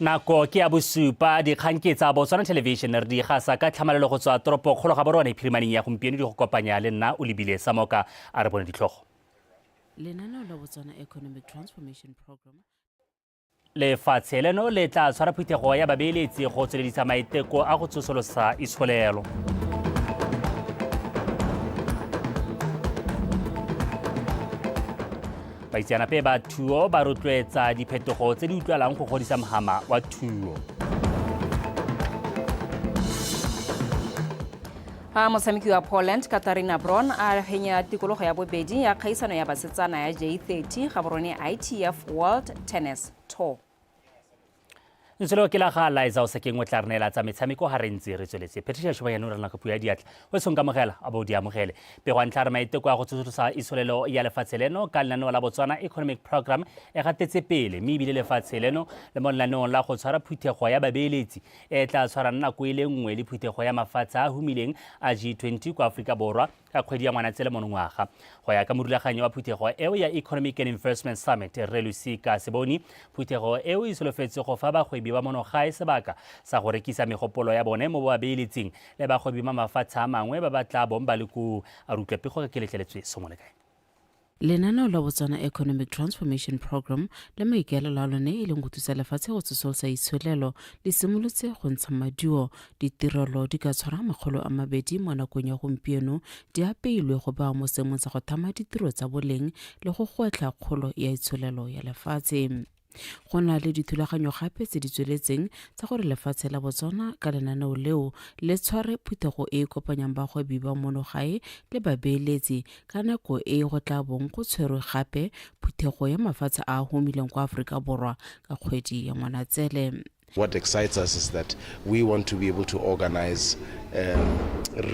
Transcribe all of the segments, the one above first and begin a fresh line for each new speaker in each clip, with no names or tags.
Nako ke ya bosupa. Dikgang ke tsa Botswana Television, re di gasa ka tlhamalelo go tswa toropo kgolo ga borone phirimaneng ya gompieno. Di go kopanya le nna o lebile Samoka. A re bone ditlhogo.
Lenaneo la Botswana Economic Transformation Program.
Lefatshe leno le tla tshwara phuthego ya babeeletsi go tsweledisa maiteko a go tsosolosa itsholelo. Baitseanape ba thuo ba rotloetsa diphetogo tse di utlwalang go godisa mohama wa thuo.
Ha motshameki wa Poland Katarina Bron a fenya tikologo ya bobedi ya kgaisano ya basetsana ya J30 Gaborone ITF World Tennis Tour.
Ntsholo ke la ga Liza o sekeng o tla re neela tsa metshameko ga re ntse re tsweletse. Patricia Shobanyane o re nako puo ya diatla. O tshong kamogela a bo di amogele. Pego ya ntlha re maiteko a go tsosolosa itsholelo ya lefatshe leno ka lenaneo la Botswana Economic Program e gatetse pele, mme ebile lefatshe leno le mo lenaneong la go tshwara phuthego ya babeeletsi e tla tshwarang nako e le nngwe le phuthego ya mafatshe a humileng a G20 kwa Aforika Borwa ka kgwedi ya Ngwanatsele monongwaga. Go ya ka morulaganyi wa phuthego eo ya Economic and Investment Summit, Rre Losika Seboni, phuthego eo e solofetse go fa bagwebi ba monogae sebaka sa go rekisa megopolo ya bone mo babeeletsing le bagwebi ba mafatshe a mangwe ba ba tla bong ba le koo. A re utlwa pego ka Keletleletswe Somolekae.
Lenaneo la Botswana Economic Transformation Programme, le maikaelelo a lone e leng go thusa lefatshe go tsosolosa itsholelo, le simolotse go ntsha maduo. Ditirelo di ka tshwara 200 mo nakong ya gompieno di apeilwe go baya mo seemong sa go thama ditiro tsa boleng le go gwetlha kgolo ya itsholelo ya lefatshe. Go na le dithulaganyo gape tse di tsweletseng tsa gore lefatshe la Botswana ka lenaneo leo le tshware phuthego e e kopanyang bagwebi ba mono gae le babeeletsi ka nako e go tla bong go tshwerwe gape phuthego ya mafatshe a a humileng kwa Aforika Borwa ka kgwedi ya Ngwanatsele.
What excites us is that we want to be able to organize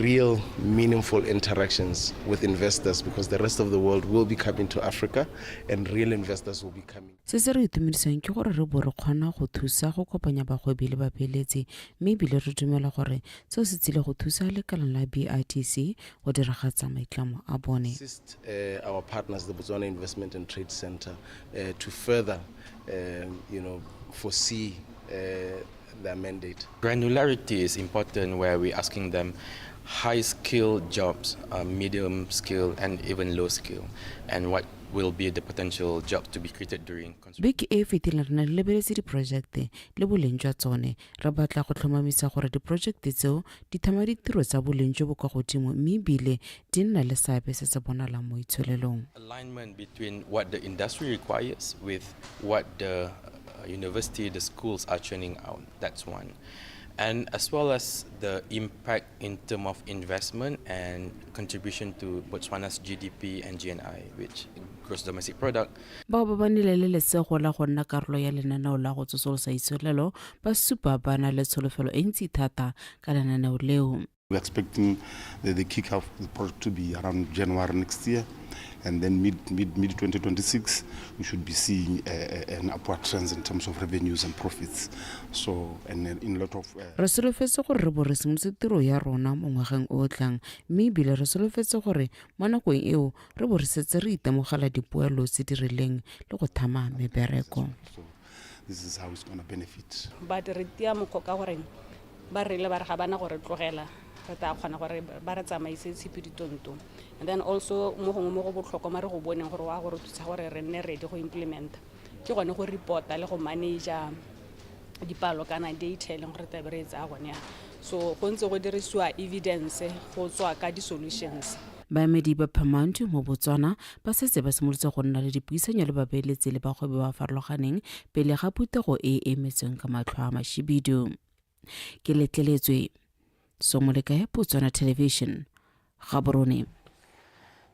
real meaningful interactions with investors, because the rest of the world will be coming to Africa and real investors will be coming.
Se se re itumedisang ke gore re bo re kgona go thusa go kopanya bagwebi le babeeletsi, mme ebile re dumela gore seo se tsile go thusa lekala la BITC go diragatsa maitlamo a bone.
Assist our partners, the Botswana Investment and Trade Center, to further foresee their mandate.
Granularity is important where we're asking them high skill jobs, medium skill and even low skill, and what will be the potential job to be created during construction.
Beke e e fetileng re ne re lebeletse diporojekte le boleng jwa tsone. Re batla go tlhomamisa gore diporojekte tseo di thama ditiro tsa boleng jo bo kwa godimo mme ebile di nna le seabe se se bonalang mo itsholelong.
Alignment between what the industry requires with what the university, the schools are churning out, that's one. And as well as the impact in terms of investment and contribution to Botswana's GDP and GNI, which gross domestic product.
Bao ba ba nnile le lesego la go nna karolo ya lenaneo la go tsosolosa itsholelo ba supa ba na le tsholofelo e ntsi thata ka lenaneo leo.
We're expecting the kick off the project to be around January next year, and then mid 2026 we should be seeing an upward trends in terms of revenues and profits. So, and in a lot of
Re solofetse gore re bo re simolotse tiro ya rona mo ngwageng o o tlang, mme ebile re solofetse gore mo nakong eo re bo re setse re itemogela dipoelo tse di rileng le go thama mebereko.
So this is how it's going to benefit.
But re tia mokgo ka gore ba rile ba re ga bana gore tlogela, re tla kgona gore ba re tsamaise tshipi ditonto. And then also mo gongwe mo go botlhokwa ma re go boneng gore wa gore thusa gore re nne ready go implementa ke gone go reporta le go manager dipalo kana data e leng gore tlabe re e tsaya gone yana. So go ntse go dirisiwa evidence go tswa ka di-solutions.
Baemedi ba Phamantu mo Botswana ba setse ba simolotse go nna le dipuisanyo le babeeletsi le bagwebi ba ba farologaneng pele ga phuthego e e emetsweng ka matlho a mashibidu. Ke letleletswe Somolekae, Botswana Television, Gaborone.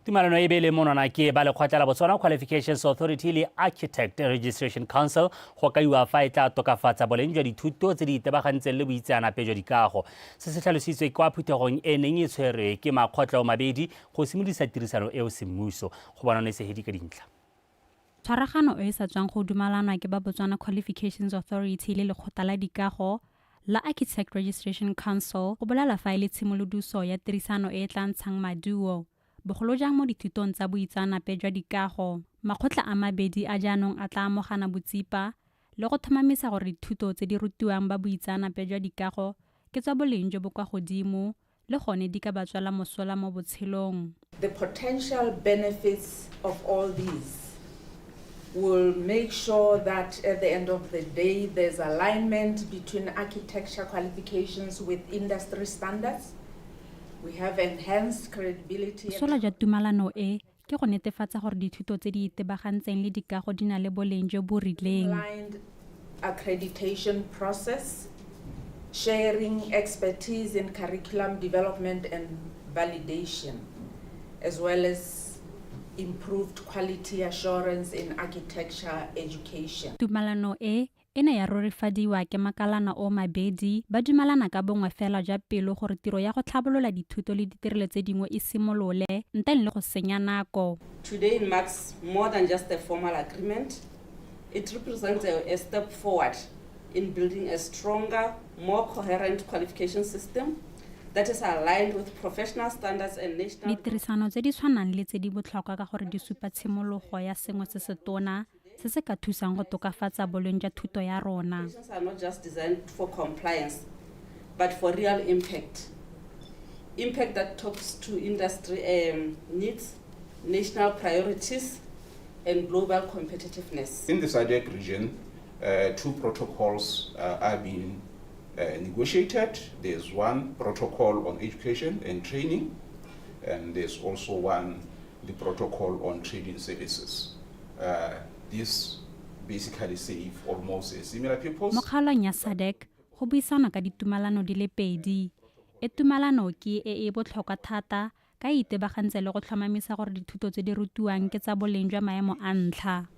Tumalano e beile monwana ke ba lekgotla la Botswana Qualifications Authority le Architect Registration Council go kaiwa fa e tla tokafatsa boleng jwa dithuto tse di itebagantseng le boitseanape jwa dikago. Se se tlhalositswe kwa phuthegong e neng e tshwerwe ke makgotla o mabedi go simolodisa tirisano eo semmuso. Go bona ne sehedi ka dintlha.
Tshwaragano e e sa tswang go dumalanwa ke ba Botswana Qualifications Authority le lekgotla la dikago la Architect Registration Council go bolela fa e le tshimoloduso ya tirisano e e tla ntshang maduo, bogolo jang mo dithutong tsa boitseanape jwa dikago. Makgotla a mabedi a jaanong a tla amogana botsipa le go tlhomamisa gore dithuto tse di rutiwang ba boitseanape jwa dikago ke tsa boleng jo bo kwa godimo le gone di ka ba tswela mosola mo botshelong.
The potential benefits of all these will make sure that at the end of the day there's alignment between architecture qualifications with industry standards. We have enhanced credibility.
Bosola jwa tumalano e ke go netefatsa gore dithuto tse di itebagantseng le dikago di na le boleng jo bo rileng.
Streamlined accreditation process, sharing expertise in curriculum development and validation, as well as improved quality assurance in architecture education.
Tumalano e e ne ya rurifadiwa ke makalana o mabedi ba dumalana ka bongwe fela jwa pelo gore tiro ya go tlhabolola dithuto le ditirelo tse dingwe e simolole ntle le go senya nako.
Today marks more than just a formal agreement. It represents a step forward in building a stronger, more coherent qualification system that is aligned with professional standards and national.
Ditirisano tse di tshwanang le tse di botlhokwa ka gore di supa tshimologo ya sengwe se se tona se se ka thusang go tokafatsa boleng jwa thuto ya rona.
Qualifications are not just designed for compliance, but for real impact. Impact that talks to industry needs, national priorities, and global competitiveness.
In the SADC region, two protocols are being negotiated. There's one protocol on education and training, and there's also one, the protocol on trading services. This basically serve almost a similar purpose.
Mo kgaolong ya SADC go buisanwa ka ditumalano di le pedi. E tumalano ke e e botlhokwa thata ka e itebagantse le go tlhomamisa gore dithuto tse di rutiwang ke tsa boleng jwa maemo a ntlha.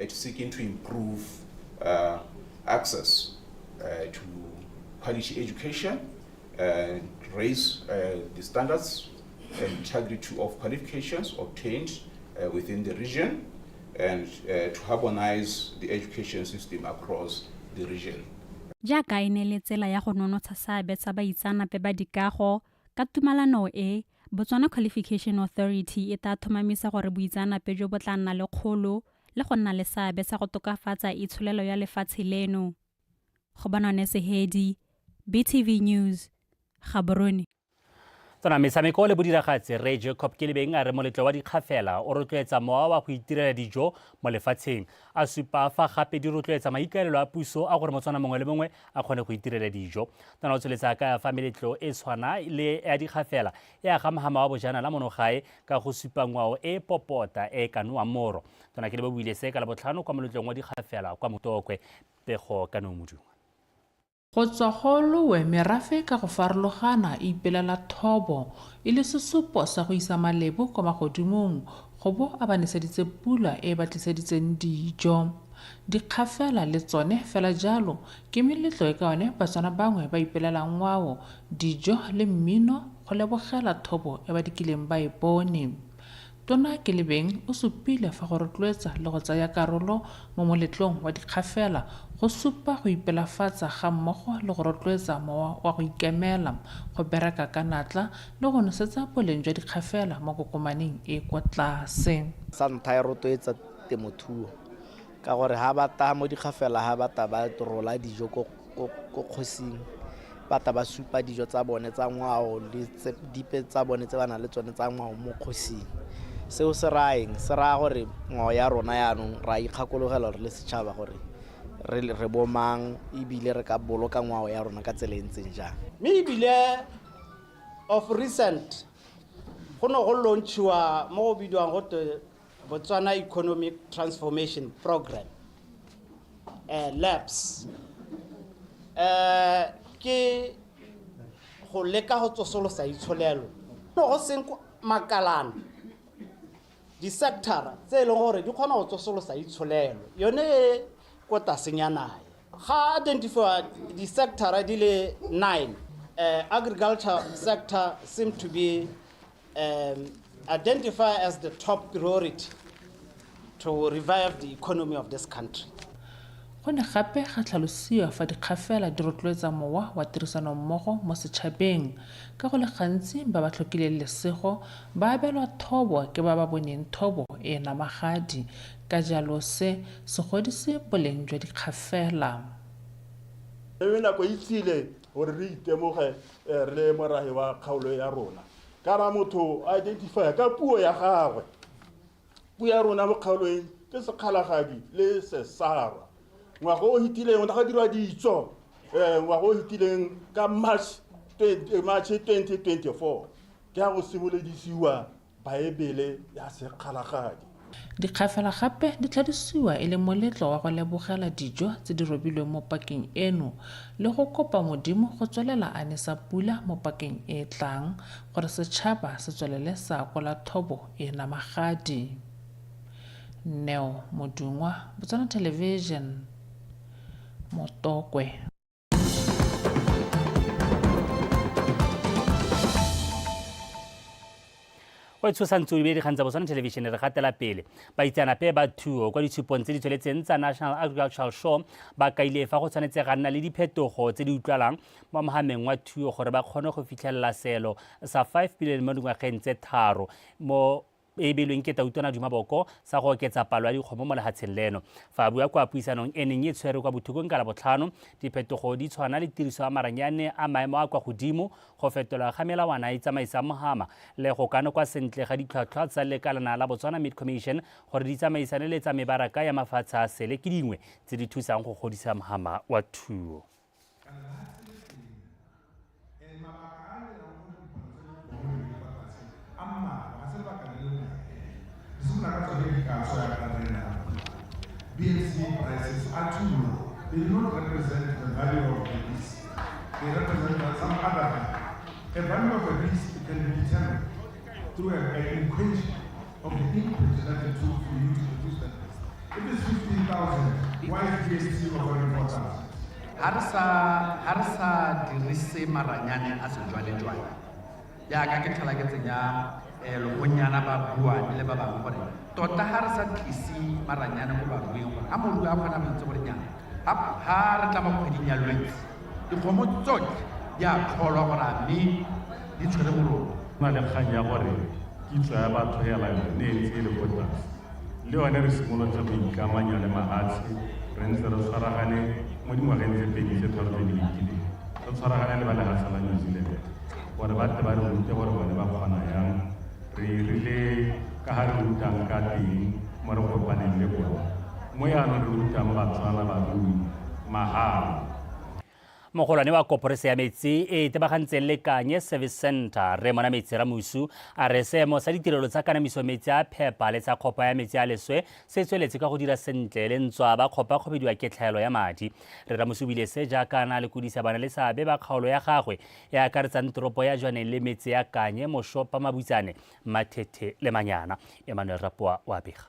It's seeking to improve access to quality education and raise the standards and integrity of qualifications obtained within the region, and to harmonize the education system across the region.
Jaaka e ne le tsela ya go nonotsha seabe sa baitseanape ba dikago, ka tumalano e, Botswana Qualification Authority e tla tlhomamisa gore boitseanape jo bo tla nna le kgolo le go nna le seabe sa go tokafatsa itsholelo ya lefatshe leno. Gobanone Sehedi, BTV News, Gaborone.
Tsona metshameko le bodiragatsi Rre Jacob Kelebeng a re moletlo wa dikgafela o rotloetsa mowa wa go itirela dijo mo lefatsheng, a supa fa gape di rotloetsa maikaelelo a puso a gore Motswana mongwe le mongwe a kgone go itirela dijo. Tsona o tsweletsa ka fa meletlo e tshwana le ya dikgafela e aga mohama wa bojanala mono gae ka go supa ngwao e popota e ka nowang moro. Tsona ke le ba buile se ka Labotlhano kwa moletlong wa dikgafela kwa Motokwe. Pego ka Nomodungwa.
Go tswa go lowe merafe ka go farologana e ipelela thobo e le sesupo sa go isa malebo kwa magodimong go bo a ba neseditse pula e ba tliseditseng dijo. Dikgafela le tsone fela jalo ke meletlo e ka yone Batswana bangwe ba ipelelang ngwao, dijo le mmino go lebogela thobo e ba dikileng ba e bone. Tona Kelebeng o supile fa go rotloetsa le go tsaya karolo mo moletlong wa dikgafela go supa go ipelafatsa ga mmogo le go rotloetsa mowa wa go ikemela, go bereka ka natla le go nosetsa boleng jwa dikgafela mo kokomaneng e kwa tlase.
Sa ntlha e rotloetsa temothuo ka gore ha ba ta mo dikgafela, ha ba ta ba rola dijo ko kgosing, ba ta ba supa dijo tsa bone tsa ngwao le dipe tsa bone tse ba nang le tsone tsa ngwao mo kgosing. Seo se raya eng? Se raya gore ngwao ya rona yaanong ra ikgakologela re le setšhaba gore re bo mang, ebile re ka boloka ngwao ya rona ka tsela e ntseng jang.
Mme ebile of recent go ne go launchiwa mo go bidiwang go twe Botswana Economic Transformation Program, LABS. Ke go leka go tsosolosa itsholelo. Go seng makalana di-sector tse e leng gore di kgona go tsosolosa itsholelo, yone e ko tasenyana e. Ga identify di-sector di le 9, agriculture sector seem to be identified as the top priority to revive the economy of this country.
Go ne gape ga tlhalosiwa fa dikgafela di rotloetsa mowa wa tirisanommogo mo setšhabeng, ka go le gantsi ba ba tlhokileng lesego ba abelwa thobo ke ba ba boneng thobo e namagadi. Ka jalo se se godise boleng jwa dikgafela.
Mme nako e tsile gore re itemoge re le morahe wa kgaolo ya rona. Kana motho a identify ka puo ya gagwe. Puo ya rona mo kgaolong ke Sekgalagadi le Sesarwa. Ngwaga o fetileng go ne ga dirwa ditso, ngwaga o fetileng ka March 2024 ke ya go simolodisiwa Baebele ya Sekgalagadi.
Dikgafela gape di tlhalosiwa e le moletlo wa go lebogela dijo tse di robilweng mo pakeng eno le go kopa Modimo go tswelela a nesa pula mo pakeng e e tlang gore setšhaba se tswelele sa akola thobo e namagadi. Neo Modungwa, Botswana Television, Motokwe.
Go tshosa ntse o lebile dikgang tsa Botswana Television, re gatela pele. Baitseanape ba thuo kwa ditshupong tse di tsweletseng tsa National Agricultural Show ba kaile fa go tshwanetse ga nna le diphetogo tse di utlwalang mo mohameng wa thuo gore ba kgone go fitlhelela seelo sa 5 billion mo dingwageng tse tharo mo e beilweng ke Tautona Duma Boko sa go oketsa palo ya dikgomo mo lehatsheng leno. Fa a bua kwa puisanong e neng e tshwerwe kwa Bothukong ka Labotlhano, diphetogo di tshwana le tiriso ya maranyane a maemo a kwa godimo, go fetolwa ga melawana e e tsamaisang mohama le go kanokwa sentle ga ditlhwatlhwa tsa lekalana la Botswana Meat Commission gore di tsamaisane le tsa mebaraka ya mafatshe a sele ke dingwe tse di thusang go godisa mohama wa thuo.
BMC prices are too low. They do not represent the value of the beast. They represent some other value. A value of a beast can be determined through an equation of the input that it took for you to produce that beast. If it's 15,000, why is BMC offering 4,000?
Ha re sa ha re sa dirise maranyane a sejwalejwale jaaka ke tlhola ke tsenya um logonyana ba buane le ba bangwe gore tota ha re sa tlise maranyane ko baruing gore a morui a kgona go itse gore nyana ha re tla mo kgweding ya Lwetse dikgomo tsotlhe di a tlholwa gore a mme di tshwere moroto.
Go na le kgang ya gore kitso ya batho hela yone e ntse e le ko tlase. Le yone re simolotse go ikamanya le mahatshe re ntse re tshwaragane mo dingwageng tse pedi tse tharo tse di fetileng. Re tshwaragane le ba lehatshe la New Zealand gore ba tle ba re rute gore bone ba kgona yang. Re irile ka ga re rutang ka teng mo re kopaneng le bone. Mo yaanong re rutang Batswana barui mahala.
Mogolwane wa koporase ya metsi e e tebagantseng le Kanye Service Centre, Rre Monametsi Ramusu, a re seemo sa ditirelo tsa kanamiso metsi a phepa le tsa kgopa ya metsi a leswe se tsweletse ka go dira sentle le ntswa ba kgopakgobediwa ke tlhaelo ya madi. Rre Ramusu o buile se jaaka a na lekodisa bana le seabe ba kgaolo ya gagwe e akaretsang toropo ya Jwaneng le metse ya Kanye, Moshopa, Mabutsane, Mathethe le Manyana. Emmanuel Rapoa o a bega.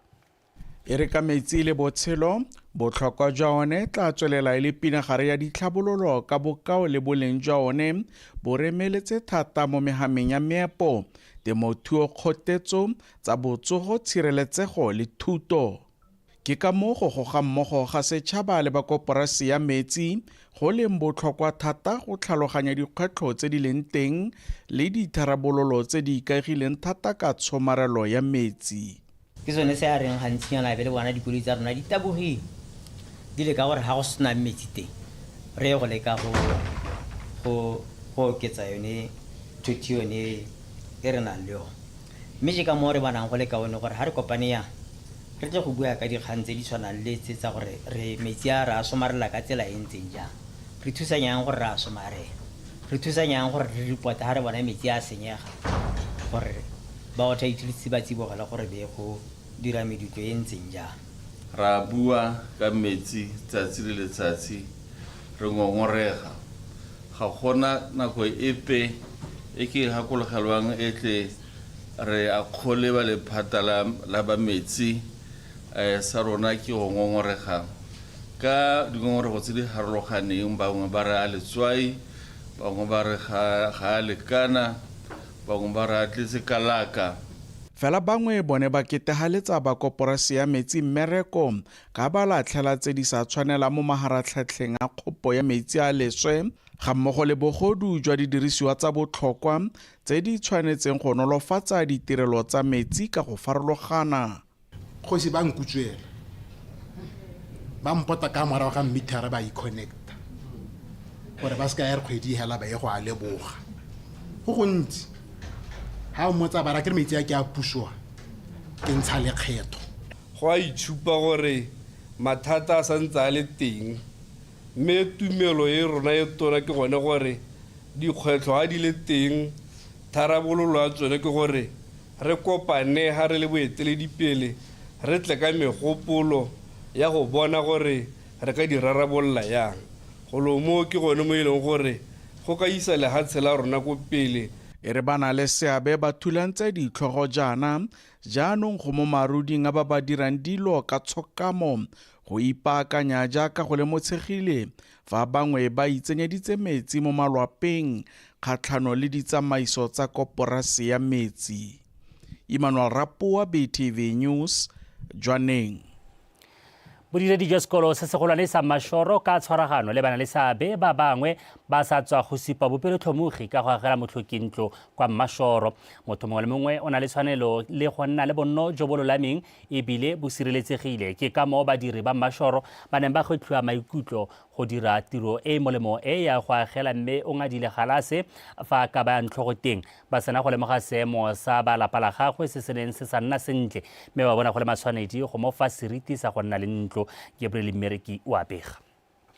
E re ka metsi e le botshelo, botlhokwa jwa one tla tswelela e le pinagare ya ditlhabololo ka bokao le boleng jwa one bo remeletse thata mo mehameng ya meepo, temothuo, kgotetso, tsa botsogo, tshireletsego le thuto. Ke ka moo go goga mmogo ga setšhaba le ba koporase ya metsi go leng botlhokwa thata go tlhaloganya dikgwetlho tse di leng teng le ditharabololo tse di ikaegileng thata ka tshomarelo ya metsi.
Ke sone se a reng gantsinyana be le bona dikoloi tsa rona di tabogile di leka gore ga go senang metsi teng re ye go leka go go go oketsa yone thothi yone e re nang le yone. Mme ke ka moo re bonang go le kaone gore ga re kopane yang re tle go bua ka dikgang tse di tshwanang le tse tsa gore re metsi a re a somarela ka tsela e ntseng jang, re thusanya yang gore re a somarele, re thusanya yang gore re report ga re bona metsi a senyega gore Ba water utilities ba tsibogela gore be go dira medutlo e ntseng jang.
Ra bua ka metsi tsatsi le letsatsi, re ngongorega. Ga gona nako epe e ke e gakologelwang e tle re akgole ba lephata la ba metsi. Sa rona ke go ngongorega ka dingongorego tse di harologaneng, bangwe ba re a letswai, bangwe ba re ga a lekana. Bangwe ba re a tletse kalaka.
Fela bangwe bone ba ketehaletsa ba koporase ya metsi mmereko ka ba latlhela tse di sa tshwanelang mo maharatlhatlheng a kgopo ya metsi a leswe ga mmogo le bogodu jwa didirisiwa tsa botlhokwa tse di tshwanetseng go nolofatsa ditirelo tsa metsi ka go farologana.
Kgosi ba nkutswela.
Ba mpota ka morago ga mmitara ba i-connecta gore ba se ka ya re kgwedi hela ba ye go a leboga. Go gontsi ga o mmotsa bara ke re metsi a ke a pusoa ke ntsha lekgetho.
Go a itshupa gore mathata a santse a le teng, mme tumelo e rona e tona ke gone gore dikgwetlho ga di le teng, tharabololo ya tsone ke gore re kopane ga re le boeteledipele re tle ka megopolo ya go bona gore re ka di rarabolola yang. Golo mo ke gone mo e leng gore go ka isa lehatshe la rona ko pele.
E re ba na le seabe ba thulantse ditlhogo jaana, jaanong go mo maruding a ba ba dirang dilo ka tshokamo go ipaakanya jaaka go lemotshegile fa bangwe ba itsenyeditse metsi mo malwapeng kgatlhano le ditsamaiso tsa koporase ya metsi. Emmanuel Rapoa, BTV News, Jwaneng.
Bodiredi jwa sekolo se segolwane sa Mashoro ka tshwaragano le bana le seabe ba bangwe ba sa tswa go supa bopelotlhomogi ka go agela motlhoki ntlo kwa Mashoro. Motho mongwe le mongwe o na le tshwanelo le go nna le bonno jo bo lolameng e bile bo sireletsegile. Ke ka moo badiri ba Mashoro ba neng ba gwetlhiwa maikutlo go dira tiro e e molemo e ya go agela mme o ngadile galase fa a ka baya ntlhogo teng. Ba sena go lemoga seemo sa ba lapa la gagwe se se neng se sa nna sentle mme ba bona go le matshwanedi go mo fa seriti sa go nna le ntlo. Gabriel Mmereki o a bega.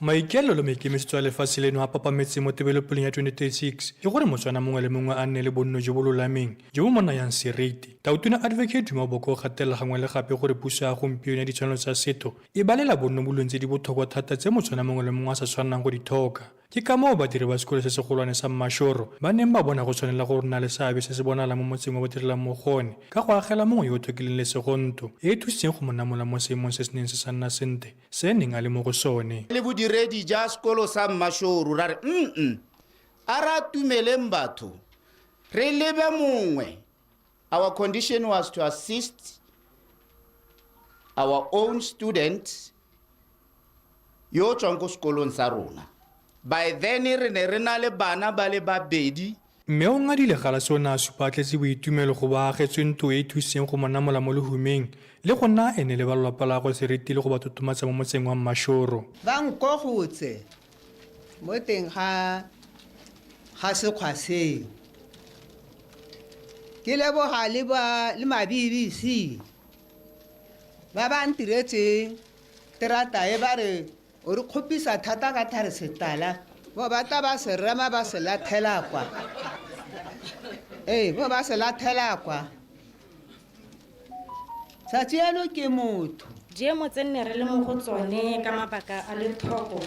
Maikaelelo le maikemisetso a lefatshe leno a papametse mo tebelopeleng ya 2036 ke gore Motswana mongwe le mongwe a nne le bonno jo bo lolameng, jo bo mo nayang seriti. Tautona Advocate Duma Boko o gatelela gangwe le gape gore puso ya gompieno ya ditshwanelo tsa setho e balela bonno mo dilong tse di botlhokwa thata tse Motswana mongwe le mongwe a sa tshwanelang go di tlhoka. Ke ka moo badiri ba sekolo se segolwane sa Mmashoro ba neng ba bona go tshwanela go nna le seabe se se bonalang mo motseng o ba direlang mo go one ka go agela mongwe yo o tlhokileng lesego ntlo e e thusitseng go mo namola mo seemong se se neng se sa nna sente se a neng a le mo go sone.
Le bodiredi ja sekolo sa Mmashoro ra re, mm a re atumeleng batho re lebe mongwe. Our condition was to assist our own students yo o tswang ko sekolong sa rona. By then re ne re na le bana ba le babedi.
Mme Ongadile Galase o ne a supa a tletse boitumelo go bo a agetswe ntlo e e thusitseng go mo namola mo lehumeng le go naya ene le ba lelwapa la gagwe seriti le go ba totomatsa mo motseng wa Mmashoro.
Ba nkogotse mo teng ga ga sekgwa seo. Ke leboga le ba le ma BBC ba ba ntiretseng terata e ba re o re kgopisa thata ka thare setala bo ba tla ba se rema ba se lathela kwa ee bo ba se lathela kwa tsatsi eno ke motho.
Diemo tse nne re le mo go tsone ka mabaka a lethoko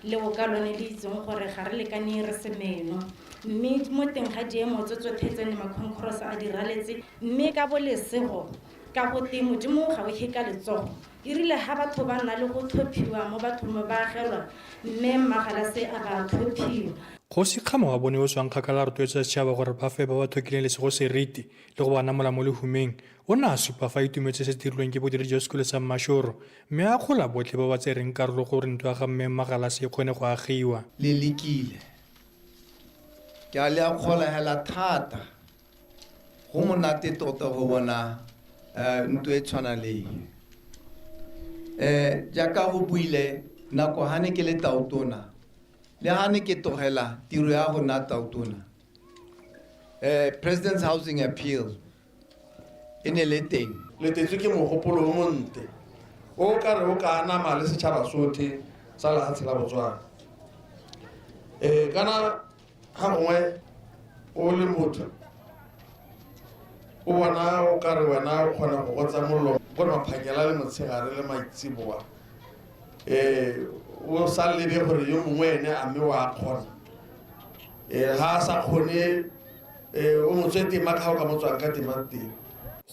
leo ka lone le itseng gore ga re lekane re se meno mme mo teng ga diemo tse tsothe tse ne makhonkgorosa a di raletse mme ka bolesego ka gote Modimo ga o he ka letsogo. E rile ha batho ba nna le go tlhophiwa mo bathong ba ba agelwa, mme Mmagalase a ba tlhophiwa.
Kgosi Kgama wa bone yo o tswang kgakala a rotloetsa setšhaba gore ba fe ba ba tlhokileng lesego seriti le go ba namola mo lehumeng. O ne a supa fa a itumetse se se dirilweng ke bodiredi jwa sekole sa Mmashoro mme a akgola botlhe ba ba tsereng karolo gore ntlo ya ga mme Mmagalase e kgone go agiwa.
Le lekile. Ke a le akgola hela thata. Go monate tota go bona ntlo e tshwana le e. Jaaka go buile nako ha ne ke le tautona le ha ne ke tlogela tiro ya go nna tautona, President's Housing Appeal e ne le teng.
Le tetswe ke mogopolo o montle o ka re o ka anama le setšhaba sothe sa lehatshe la Botswana. Kana ga gongwe o le motho o bona o ka re wena o kgona go gotsa mollo gore maphakela le motshegare le maitseboa, o sa lebe gore yo mongwe ene a mme wa kgona. Ga a sa kgone, o mo tswe tema ka ga o ka mo tswang ka tema teng.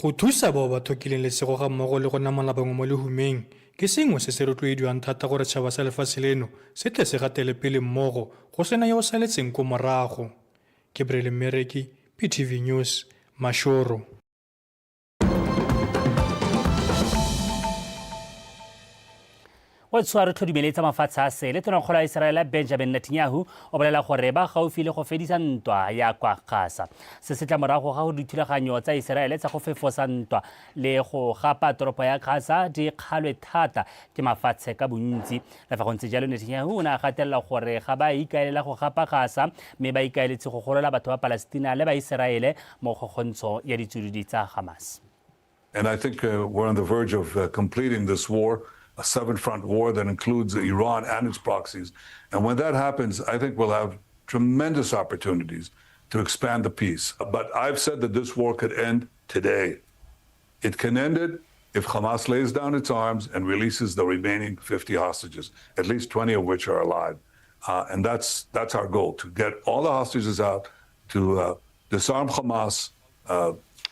Go thusa bao ba tlhokileng lesego ga mmogo le go namola bangwe mo lehumeng ke sengwe se se rotloediwang thata gore tšhaba sa lefatshe leno se tle se gatele pele mmogo go sena yo o saletseng ko morago. Gabriel Mmereki, BTV News, Mashoro.
Wa tshware tlhodumeletsa mafatshe a sele, tonakgolo ya Iseraele Benjamin Netanyahu o bolela gore ba gaufi le go fedisa ntwa ya kwa Gaza. Se se tla morago ga gore dithulaganyo tsa Iseraele tsa go fefosa ntwa le go gapa toropo ya Gaza di kgalwe thata ke mafatshe ka bontsi. Le fa go ntse jalo, Netanyahu o ne a gatelela gore ga ba ikaelela go gapa Gaza, mme ba ikaeletse go golola batho ba Palestina le ba Iseraele mo kgokgontsho ya ditsuludi tsa Hamas.
And I think we're on the verge of completing this war, a seven-front war that includes Iran and its proxies. And when that happens, I think we'll have tremendous opportunities to expand the peace. But I've said that this war could end today. It can end it if Hamas lays down its arms and releases the remaining 50 hostages, at least 20 of which are alive. And that's our goal, to get all the hostages out, to disarm Hamas,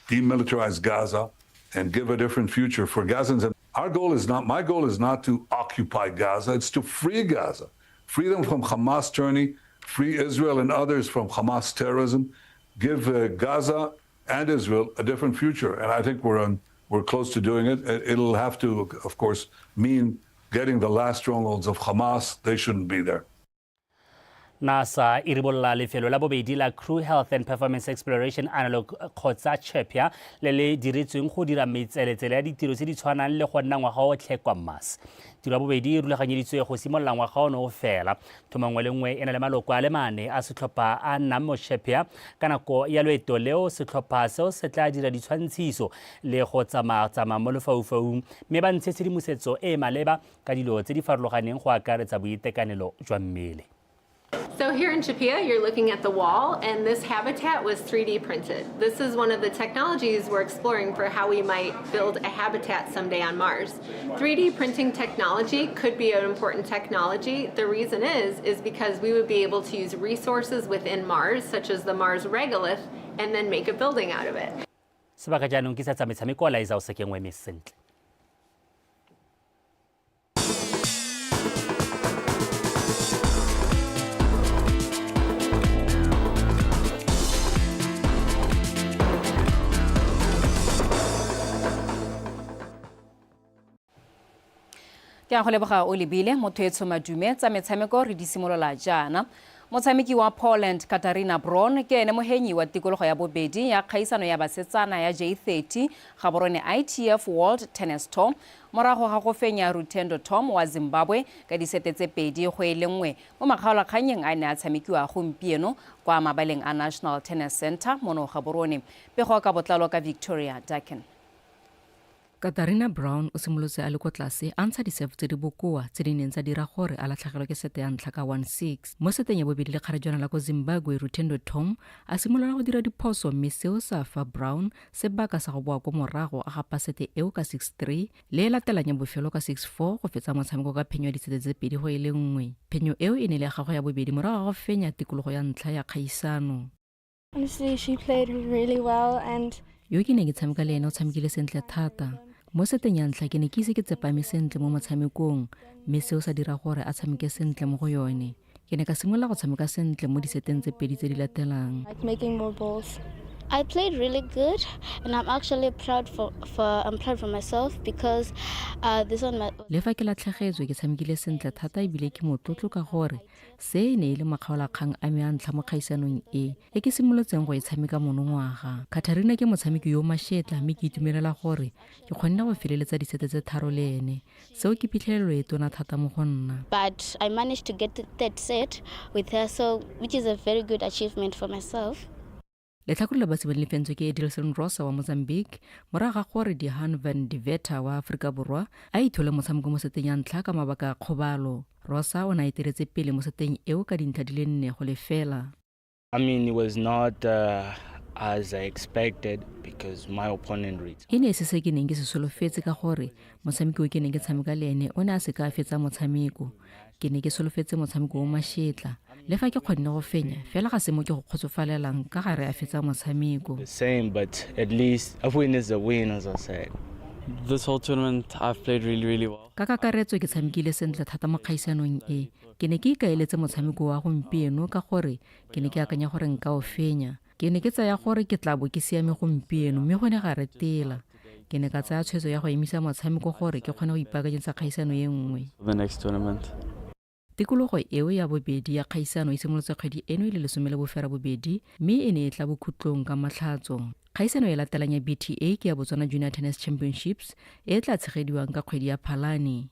demilitarize Gaza, and give a different future for Gazans. And our goal is not, my goal is not to occupy Gaza, it's to free Gaza, free them from Hamas tyranny, free Israel and others from Hamas terrorism, give Gaza and Israel a different future. And I think we're close to doing it. It'll have to, of course, mean getting the last strongholds of Hamas. They shouldn't be there.
NASA e ribolola lefelo la bobedi la Crew Health and Performance Exploration Analog kgotsa CHEPIA le le diretsweng go dira metseletsele ya ditiro tse di tshwanang le go nna ngwaga otlhe kwa Mars. Tiro ya bobedi e rulaganyeditswe go simolola ngwaga ono o fela. Thomo nngwe le nngwe e na le maloko a le mane a setlhopha a nnang mo CHEPIA ka nako ya loeto leo. Setlhopha seo se tla dira ditshwantshiso le go tsamaya-tsamaya mo lefaufaung mme ba ntshe tshedimosetso e e maleba ka dilo tse di farologaneng go akaretsa boitekanelo jwa mmele.
So here in CHAPEA, you're looking at the wall, and this habitat was 3D printed. This is one of the technologies we're exploring for how we might build a habitat someday on Mars. 3D printing technology could be an important technology. The reason is because we would be able to use resources within Mars, such as the Mars regolith, and then make a building out of it.
Sebaka jaanong ke sa tsa metshameko, Liza o sekeng o eme sentle.
Ke a go leboga o lebile motho etsho madume tsa metshameko re di simolola jaana. Motshameki wa Poland Katarina Braun ke ene mohenyi wa tikologo ya bobedi ya kgaisano ya basetsana ya J30 Gaborone ITF World Tennis Tour morago ga go fenya Rutendo Tom wa Zimbabwe ka disete tse 2-1 mo makgaolakgannyeng a ne a tshamekiwa gompieno kwa mabaleng a National Tennis Center mono Gaborone. Pego ka botlalo ka Victoria Dakin.
Katarina Brown o simolotse a le ko tlase a ntsha diserve tse di bokoa tse di neng tsa dira gore a latlhegelwe ke sete ya ntlha ka 1-6. Mo seteng ya bobedi le kgarejwana la ko Zimbabwe Rutendo Tom a simolola go dira diphoso mme seo sa fa Brown sebaka sa go boa ko morago a gapa sete eo ka 6-3 le e latelang ya bofelo ka 6-4 go fetsa motshameko ka phenyo ya disete tse 2-1. Phenyo eo e ne le ya gagwe ya bobedi morago ga go fenya tikologo ya ntlha ya kgaisano.
Honestly, she played really well and
Yo ke neng ke tshameka le ene o tshamekile sentle thata. Mo seteng ya ntlha ke ne ke ise ke tsepame sentle mo motshamekong mme seo sa dira gore a tshameke sentle mo go yone. Ke ne ka simolola go tshameka sentle mo diseteng tse pedi tse di latelang.
Like making more balls. I played really good and I'm actually proud for I'm proud for myself because this one my
Le fa ke latlhegetswe ke tshamekile sentle thata ebile ke motlotlo ka gore se e ne e le makgaolakgang a me a ntlha mo kgaisanong e e ke simolotseng go e tshameka monongwaga. Katarina ke motshameki yo mashetla mme ke itumelela gore ke kgonne go feleletsa disete tse 3 le ene. Seo ke phitlhelelo e tona thata mo go nna.
But I managed to get the third set with her, so which is a very good achievement for myself.
Letlhakore la basimane le fentswe ke Edilson Rosa wa Mozambique morago ga gore Dihan van Deventer wa Aforika Borwa a ithole motshameko mo seteng ya ntlha ka mabaka a kgobalo. Rosa o ne a eteletse pele mo seteng eo ka dintlha di le 4-0.
I mean, it was not as I expected because my opponent read.
E ne e se se ke neng ke se solofetse ka gore motshameki o ke neng ke tshameka le ene o ne a se ka a fetsa motshameko. Ke ne ke solofetse motshameko o mashetla. Le fa ke kgonne go fenya, fela ga se mo ke go kgotsofalelang ka gare a fetsa motshameko.
The same, but at least a win is a win, as I said.
This whole tournament I've played really, really well.
Ka kakaretso ke tshamekile sentle thata mo kgaisanong e. Ke ne ke ikaeletse motshameko wa gompieno ka gore ke ne ke akanya gore nka o fenya. Ke ne ke tsaya gore ke tla bo ke siame gompieno mme go ne ga retela. Ke ne ka tsaya tshwetso ya go emisa motshameko gore ke kgone go ipaakanyetsa kgaisano e nngwe.
The next tournament.
Tikologo eo ya bobedi ya kgaisano e simolotse kgwedi eno e le 18 mme e ne e tla bokhutlong ka Matlhatso. Kgaisano e latelang ya BTA ke ya Botswana Junior Tennis Championships e e tla tshegediwang ka kgwedi ya Phalane.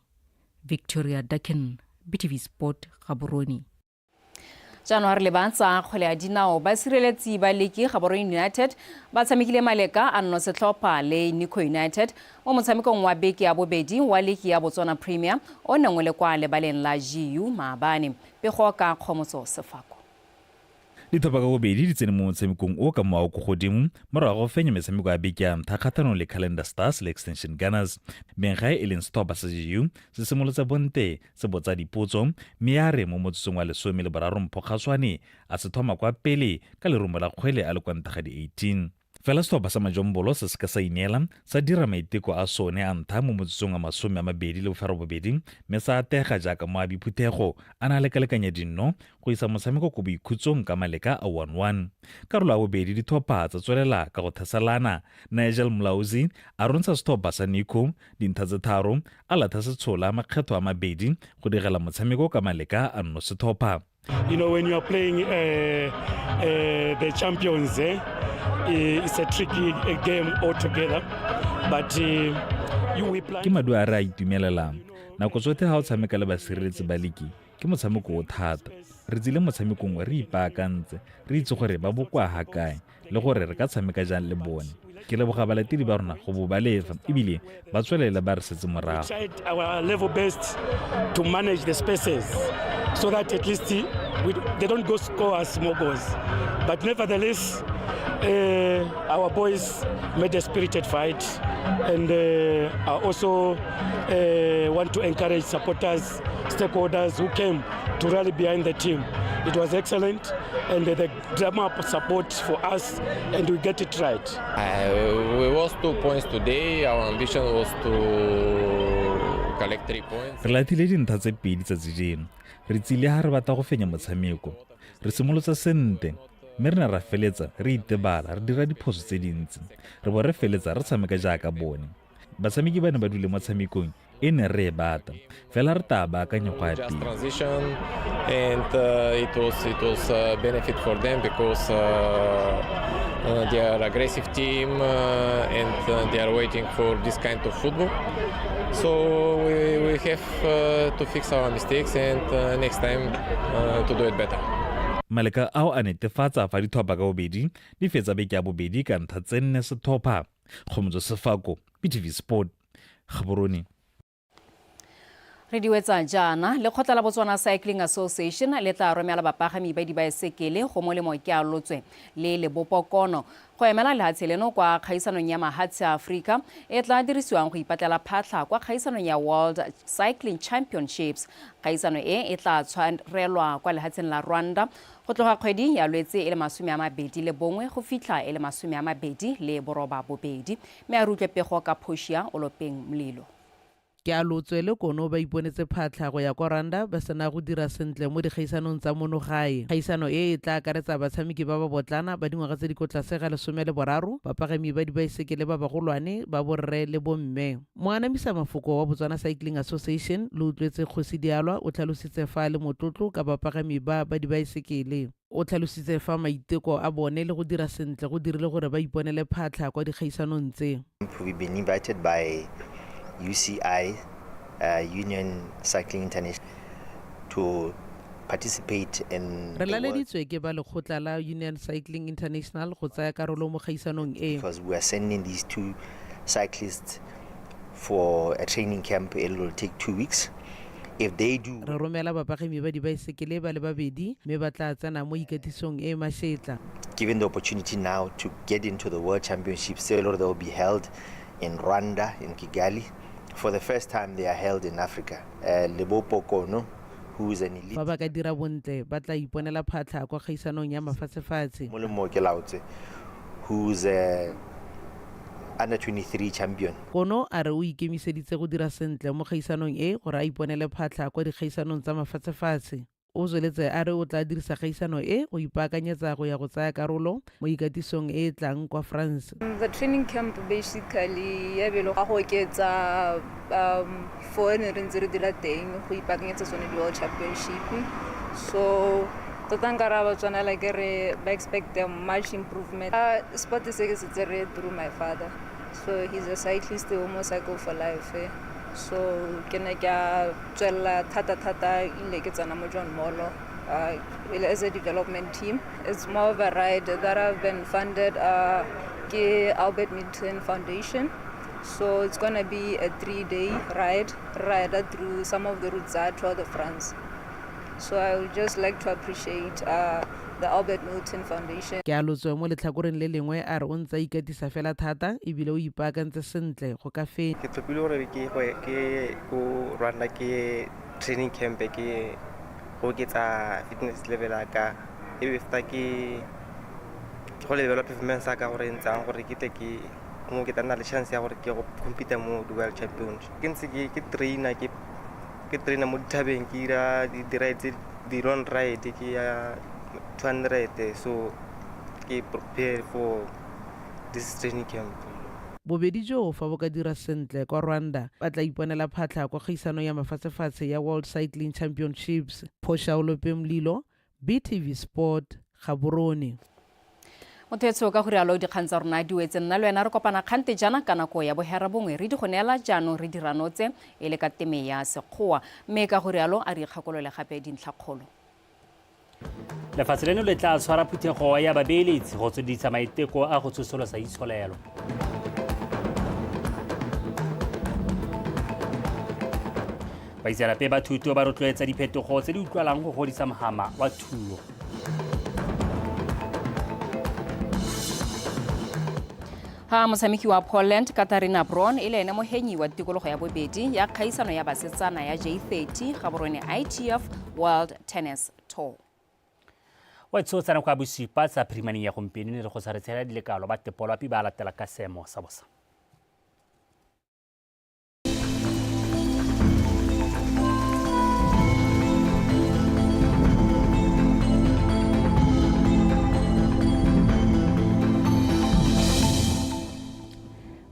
Victoria Dakin, BTV Sport, Gaborone.
Jaanong re leba tsa kgwele ya dinao. Basireletsi ba liki Gaborone United ba tshamekile maleka a nno setlhopha le Nico United mo motshamekong wa beke ya bobedi wa liki ya Botswana Premier o neng o le kwa lebaleng la GU maabane. Pego ka Kgomotso Sefako.
Ditlhopha ka bobedi di tsene mo motshamekong o ka mowa o ko godimo morago ga go fenya metshameko ya beke ya ntlha kgatlhanong le Calendar Stars le Extension Gunners. Benggae e leng setlhopha sa GU se simolotse bonte se botsa dipotso mme ya re mo motsotsong wa 13 Mpho Kgaswane a se thoma kwa pele ka lerumo la kgwele a le kwa ntle ga di-18. Fela setlhopha sa Majombolo se seka sa ineela, sa dira maiteko a sone a ntlha mo motsotsong wa 28 mme sa atega jaaka moabi phuthego a ne a lekalekanya dinno go isa motshameko ko boikhutsong ka maleka a 1-1. Karolo ya bobedi dithopha tsa tswelela ka go thaselana, Nigel Mlauzi a rontsha setlhopha sa Nico dintlha tse tharo, a latha setshola makgetho a mabedi go digela motshameko ka maleka a nno sethopha.
You know, when you are playing the champions, it's a tricky game altogether. But you, we plan
Ke maduo a re a itumelelang. Nako tsotlhe ga o tshameka le basireletsi ba liki, ke motshameko o thata. Re tsile motshamekong re ipaakantse, re itse gore ba bokoa ga kae le gore re ka tshameka jang le bone. Ke leboga balatedi ba rona go bo ba lefa ebile ba tswelele ba re setse morago.
Tried our level best to manage the spaces so that at least they don't go score us more goals. But nevertheless, our boys made a spirited fight, and I also want to encourage supporters, stakeholders who came to rally behind the team. It was excellent, and the drama support for us, and we get it right.
We lost 2 points today. Our ambition was to collect 3 points.
Re latlhile dintlha tse pedi tsatsi jeno. Re tsile ha re batla go fenya motshameko. Re simolotse sentle, mme re ne ra feletsa re itebala, re dira diphoso tse dintsi. Re bo re feletsa re tshameka jaaka bone. Batshameki ba ne ba dule mo tshamekong e ne re e batla. Fela re tla baakanya go ya
Just
pele.
transition, and it was a benefit for them because they are aggressive team, and they are waiting for this kind of football. So we have to fix our mistakes and next time to do it better.
Maleka ao a netefatsa fa ditlhopha ka bobedi di fetsa beke ya bobedi ka ntlha tse nne setlhopha. Kgomotso Sefako, BTV Sport, Gaborone.
Re di wetsa jaana, lekgotla la Botswana Cycling Association le tla romela bapagami ba dibaesekele go molemo ke a lotswe le lebopokono go emela lehatshe leno kwa kgaisanong ya mahatshe a Aforika e tla dirisiwang go ipatlela phatlha kwa kgaisanong ya World Cycling Championships. Kgaisano e e tla tshwarelwa kwa lehatsheng la Rwanda go tloga kgwedi ya Lwetse e le 21 go fitlha e le 28, mme a re utlwe pego ka Phošia Olopeng Mlilo.
Ke a lotswe le kono ba iponetse phatlha go ya kwa Rwanda ba sena go dira sentle mo dikgaisanong tsa mono gae. Kgaisano e e tla akaretsa batshameki ba ba botlana ba dingwaga tse di ko tlase ga 13, bapagami ba dibaesekele ba bagolwane ba borre le bomme. Moanamisa mafoko wa Botswana Cycling Association le utlwetse Kgosi Dialwa o tlhalositse fa le motlotlo ka bapagami ba ba dibaesekele. O tlhalositse fa maiteko a bone le go dira sentle go dirile gore ba iponele phatlha kwa dikgaisanong tse.
We've been invited by UCI, Union Cycling International, to participate in
Re
the world
laleditswe ke ba lekgotla la Union Cycling International go tsaya karolo mo kgaisanong e.
Because we are sending these 2 cyclists for a training camp. It will take 2 weeks. If they do,
Re romela bapagami ba dibaesekele ba le babedi mme ba tla tsena mo ikatisong e mašetla.
Given the opportunity now to get into the World Championships, they will be held in Rwanda, in Kigali. For the first time, they are held in Africa. Lebopo Kono, who is an elite.
Fa ba ka dira bontle, ba tla iponela phatlha kwa kgaisanong ya mafatshefatshe.
Molemo Kelaotse, who's a under 23 champion.
Kono a re o ikemiseditse go dira sentle mo kgaisanong e gore a iponele phatlha kwa dikgaisanong tsa mafatshefatshe. O tsweletse a re o tla dirisa kgaisano e go ipaakanyetsa go ya go tsaya karolo mo ikatisong e e tlang kwa France.
The training camp basically ya belo ga go oketsa fo ne re ntse re dira teng go ipaakanyetsa tsone di-world championship. So tota nka raya Batswana like re ba expect much improvement. Sport se ke se tsere through my father. So he's a cyclist o mo cycle for life. So ke ne ke a tswelela thata-thata ile ke tsena mo John Molo as a development team. It's more of a ride that I've been funded ke Albert Milton Foundation. So it's gonna be a 3-day ride through some of the routes at Tour de France. So I would just like to appreciate the Albert Milton Foundation.
Ke a lotswe mo letlhakoreng le lengwe a re o ntse a ikatisa fela thata ebile o ipaakantse sentle go ka fenya.
Ke tlhophile gore ke ko Rwanda ke training camp ke go oketsa fitness level ya ka, e be feta ke go lebelela performance ya ka gore e ntsang gore ke tle ke mo ke tla nna le chance ya gore ke go compete mo di World Championship. Ke ntse ke trainer ke trainer mo dithabeng, ke dira di-ride tse di long ride ke ya 200, so ke prepare for this training camp.
Bobedi jo fa bo ka dira sentle kwa Rwanda ba tla iponela phatlha kwa kgaisano ya mafatshefatshe ya World Cycling Championships. Phosha Olope Mlilo, BTV Sport, Gaborone.
Motho etsho ka gore alo dikgang tsa rona di wetse, nna le wena re kopana kgante jaana ka nako ya bohera bongwe re di go neela jaanong re dira notse e le ka teme ya Sekgowa, mme ka gore alo a re ikgakolole gape dintlhakgolo.
Lefatshe leno le tla tshwara phuthego ya babeeletsi go tswedisa maiteko a go tsosolosa itsholelo. Baitseanape ba thuto ba rotloetsa diphetogo tse di utlwalang go godisa mohama wa thuo.
Ha motshameki wa Poland Katarina Braun e le ene mohenyi wa tikologo ya bobedi ya kgaisano ya basetsana ya J30 Gaborone ITF World Tennis Tour.
Wa tshotsana kwa bosupa tsa phirimaneng ya gompieno ne re go tshwaretshela dilekalo ba tepolwapi ba latela ka seemo sa bosa.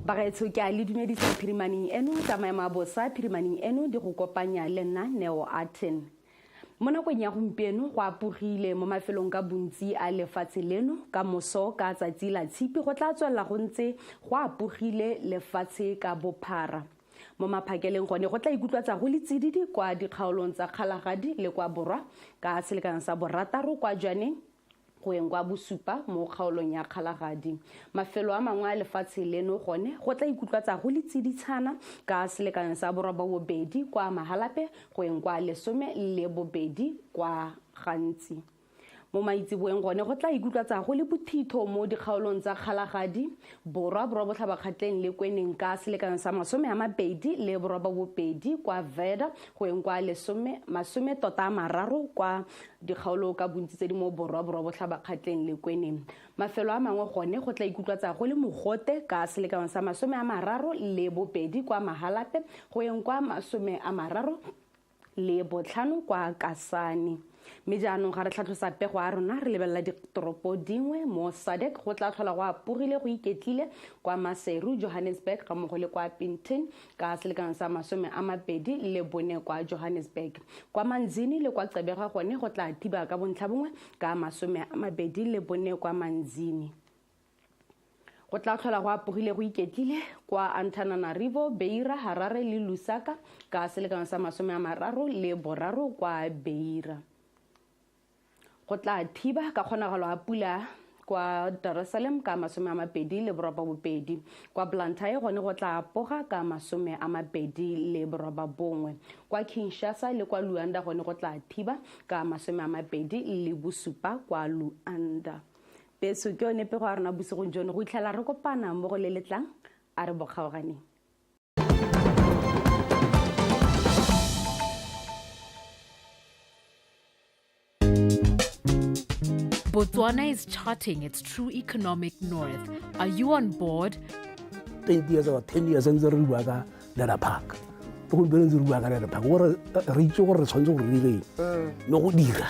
Bagaetsho ke a le dumedisa phirimaneng eno tsa maemo a bosa phirimaneng eno di go kopanya le nna Neo Aten. Mo nakong ya gompieno go apogile mo mafelong ka bontsi a lefatshe leno, ka moso ka tsatsi la tshipi go tla tswelela go ntse go apogile lefatshe ka bophara. Mo maphakeleng gone go tla ikutlwatsa go le tsididi kwa dikgaolong tsa Kgalagadi le kwa Borwa ka selekano sa 6 kwa Jwaneng go yeng kwa bosupa mo kgaolong ya Kgalagadi. Mafelo a mangwe a lefatshe leno gone go tla ikutlwatsa go le tsiditshana ka selekano sa 8 kwa Mahalape go yeng kwa 12 kwa Gantsi. Mo maitseboeng gone go tla ikutlwatsa go le bothitho mo dikgaolong tsa Kgalagadi, Borwa, Borwa Botlhaba Kgatleng le Kweneng ka selekano sa 28 kwa Veda go yeng kwa 33 kwa dikgaolo ka bontsi tse di mo Borwa, Borwa Botlhaba Kgatleng le Kweneng. Mafelo a mangwe gone go tla ikutlwatsa go le mogote ka selekano sa 32 kwa Mahalape go yeng kwa 35 kwa Kasane. Mme jaanong ga re tlhatlhosa pego ya rona re lebelela ditoropo dingwe mo SADC go tla tlhola go apogile go iketlile kwa Maseru, Johannesburg ga mmogo le kwa Pinton ka selekano sa 24 kwa Johannesburg. Kwa Manzini le kwa Gqeberha gone go tla thiba ka bontlha bongwe ka 24 kwa Manzini. Go tla tlhola go apogile go iketlile kwa Antananarivo, Beira, Harare le Lusaka ka selekano sa 33 kwa Beira. Go tla thiba ka kgonagalo ya pula kwa Dar es Salaam ka 29. Kwa Blantyre gone go tla apoga ka 29. Kwa Kinshasa le kwa Luanda gone go tla thiba ka 27 kwa Luanda. Peso ke yone pego ya rona bosigong jono go itlhela re kopana mo go le letlang a re bokgaoganeng.
Botswana is charting its true economic north. Are you on board?
20 years or 10 years ntse re bua ka Leather Park. Le gompieno ntse re bua ka re re phaka gore re itse gore re tshwanetse gore re direng le go dira.